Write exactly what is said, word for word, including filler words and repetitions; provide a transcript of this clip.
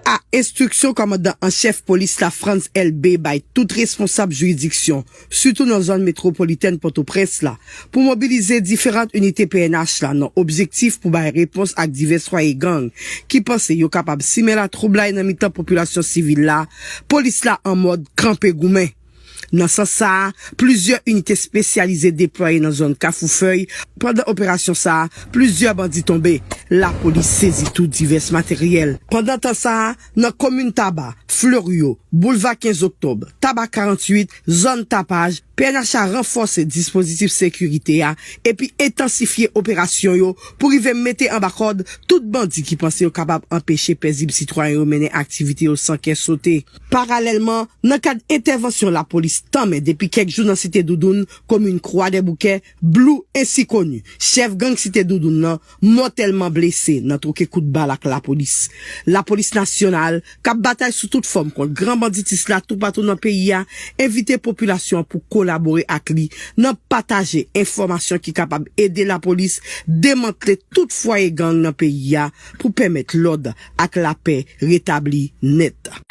a enstriksyon kòmandan an chèf polis la, Frantz Elbé, bay tout responsab jiridiksyon, sitou nan zòn metwopolitèn Pòtoprens la, pou mobilize diferan inite P N H la nan objektif pou bay repons ak divès fwaye gang ki panse yo kapab simen latwoublay nan mitan popilasyon sivil la, polis la an mòd kanpe goumen. Nan sans sa a, plizyè inite espesyalize deplwaye nan zòn Kafou Fèy. Pandan operasyon sa a, plizyè bandi tonbe. Lapolis sezi tou divès materyèl. Pandan tan sa a, nan komin Taba, Fleryo, Boulva kenz Oktòb, Taba karanntuit, zòn Tapaj, P N H la ranfòse dispozitif sekirite a epi entansifye operasyon yo pou rive mete anba kòd tout bandi ki panse yo kapab anpeche pezib sitwayen yo mennen aktivite yo san kè sote. Paralèlman, nan kad entèvansyon lapolis tanmen depi kèk jou nan Site Doudoun, komin Kwadèboukè, Blue ensi koni, chèf gang Site Doudoun nan, mòtèlman blese nan twoke kout bal ak lapolis. Lapolis nasyonal, k ap batay sou tout fòm kont gran banditis la toupatou nan peyi a, envite popilasyon an pou kolabore ak li nan pataje enfòmasyon ki kapab ede lapolis demantle tout fwaye gang nan peyi a pou pèmèt lòd ak lapè retabli nèt.